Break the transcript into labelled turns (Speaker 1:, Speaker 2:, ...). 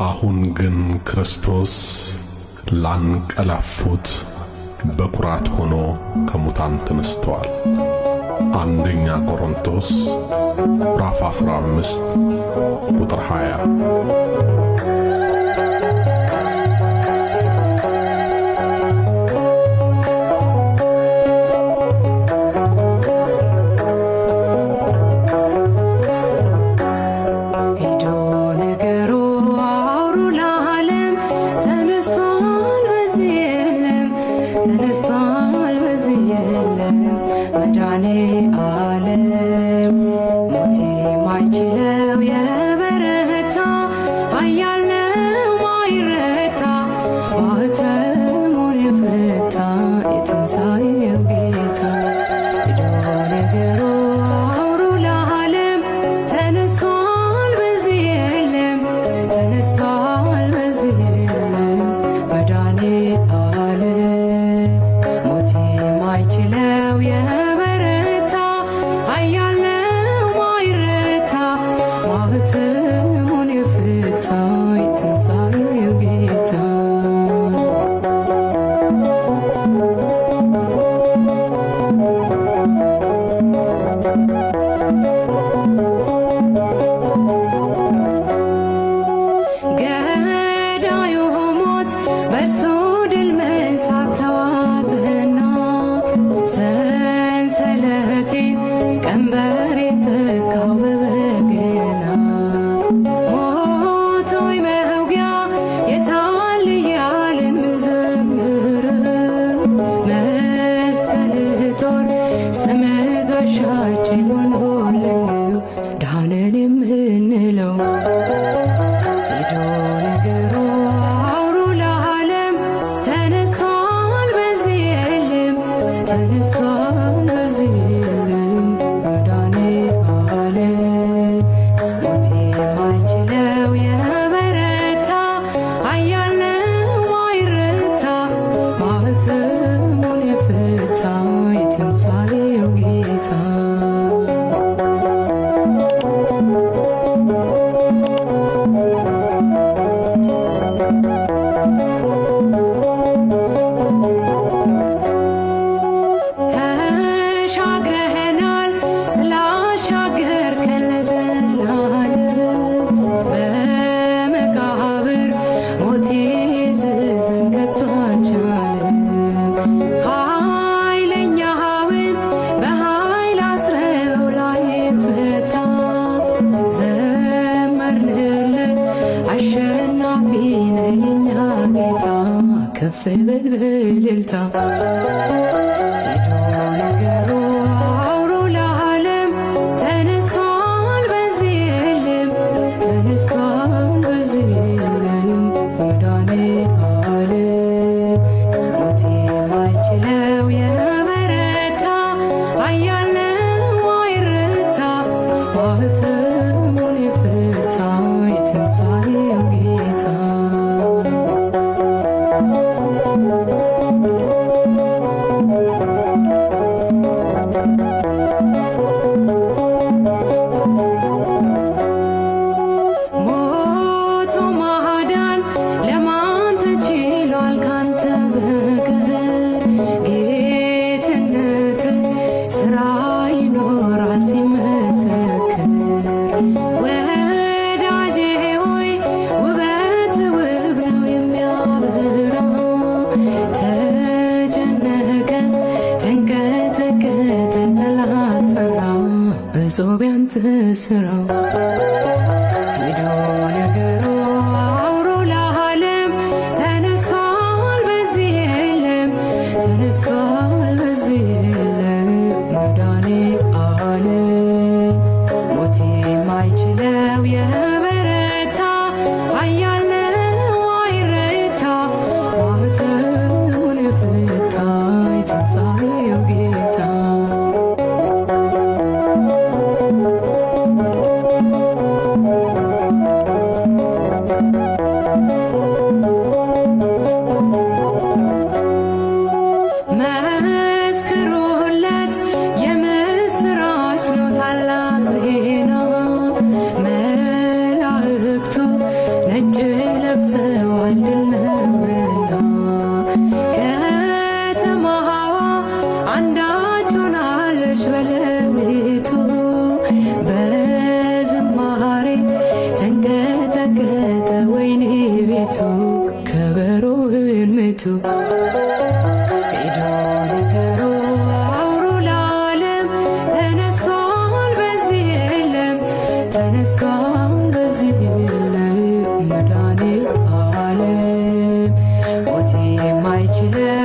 Speaker 1: አሁን ግን ክርስቶስ ላንቀላፉት በኩራት ሆኖ ከሙታን ተነስተዋል። አንደኛ ቆሮንቶስ ምዕራፍ 15 ቁጥር 20።
Speaker 2: ሄዶ ነገሩ አውሩ ለዓለም፣ ተነስቷል በዚህ የለም፣ ተነስቷል በዚህ የለም መድኃኔዓለም። ሞት የማይችለው የበረታ፣ ኃያል ነው ማይረታ፣ ማኅተሙን የፈታ የትንሣኤው ጌታ። ሄዶ ነገሩ አውሩ ለዓለም፣ ተነስቷል በዚህ የለም፣ ተነስቷል በዚህ የለም መድኃኔዓለም። ሞት የማይችለው የበረታ፣ ኃያል ነው ማይረታ፣ ማኅተሙን የፈታ የትንሣኤው ጌታ። ገዳዩ ሞት በእርሱ ድል መንሳት ተዋጥህና፣ ሰንሰለቴን ቀንበሬን ተካው በበገና። ሞት ሆይ መውጊያ የታል እያልን ምንዘምረው፣ መስቀልህ ጦር ስምህ ጋሻችን ሆኖልን ነው ዳንን የምንለው። ሄዶ ነገሩ አውሩ ለዓለም፣ ተነስቷል በዚህ የለም፣ ተነስቷል በዚህ የለም መድኃኔዓለም። ሞት የማይችለው የበረታ፣ ኃያል ነው ማይረታ፣ ማኅተሙን የፈታ የትንሣኤው ጌታ። ተሻግረናል ስላሻገርከን ለዘላለም፣ በመቃብር ሞት ይዝዘን ከቶ አልቻለም። ኃይለኛውን በኃይል አስረው ላይፈታ፣ ዘመርንልህ አሸናፊ ነህ የኛ ጌታ፣ ከፍ በል በእልልታ። ሄዶ ነገሩ አውሩ ለዓለም፣ ተነስቷል በዚህ የለም፣ ተነስቷል በዚህ የለም መድኃኔዓለም። ሞት የማይችለው የበረታ፣ ኃያል ነው ማይረታ፣ ማኅተሙን የፈታ የትንሣኤው ጌታ። ሞቶ ማዳን ለማን ተችሏል ካንተ በቀር? ጌትነት ስራ ይኖራል ሲመሰክር። ወዳጄ ሆይ ውበት ውብ ነው የሚያበራ፣ ተጨነቀ ተንቀጠቀጠ ጠላት ፈራ፣ በጾም ያንተ ስራው። ሄዶ ነገሩ አውሩ ለዓለም፣ ተነስቷል በዚህ የለም፣ ተነስቷል በዚህ የለም መድኃኔዓለም። ሞት የማይችለው የበረታ፣ ኃያል ነው ማይረታ፣ ማኅተሙን የፈታ የትንሣኤው ጌታ። መስክሩለት የምስራች ነው ታላቅ ዜና፣ መላእክቱ ነጭ ይወርሰዋል ድል ነውና። ከተማዋ አንዳች ሆናለች በሌሊቱ፣ በዝማሬ ተንቀጠቀጠ ወይኒ ቤቱ፣ ከበሮውን ምቱ። ሄዶ ነገሩ አውሩ ለዓለም፣ ተነስቷል በዚህ የለም፣ ተነስቷል በዚህ የለም መድኃኔዓለም። ሞት የማይችለው